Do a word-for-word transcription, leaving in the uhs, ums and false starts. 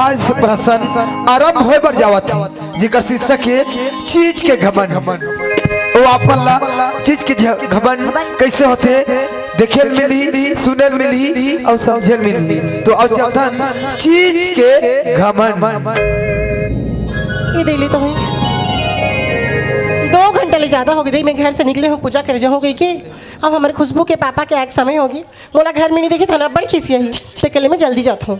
आज से प्रहसन आरंभ होय बर जावत हे, जेकर शीर्षक हे चीज के घमंड। ओ आप मन ला चीज के झ-, घमंड कइसे होथे, देखे ल मिलही, सुने ल मिलही अउ समझे ल मिलही। तो अब चलथन चीज के घमंड। ये दे ले तो है। दो घंटा ले ज्यादा हो गे, मैं घर से निकले हूँ, पूजा करे जाहूँ कहिके। अब हमर खुशबू के पापा के आए के समय होगे, मोला घर में नहीं देखे, थाना बड़ खिसियाही। ते के ले मैं जल्दी जात हूँ।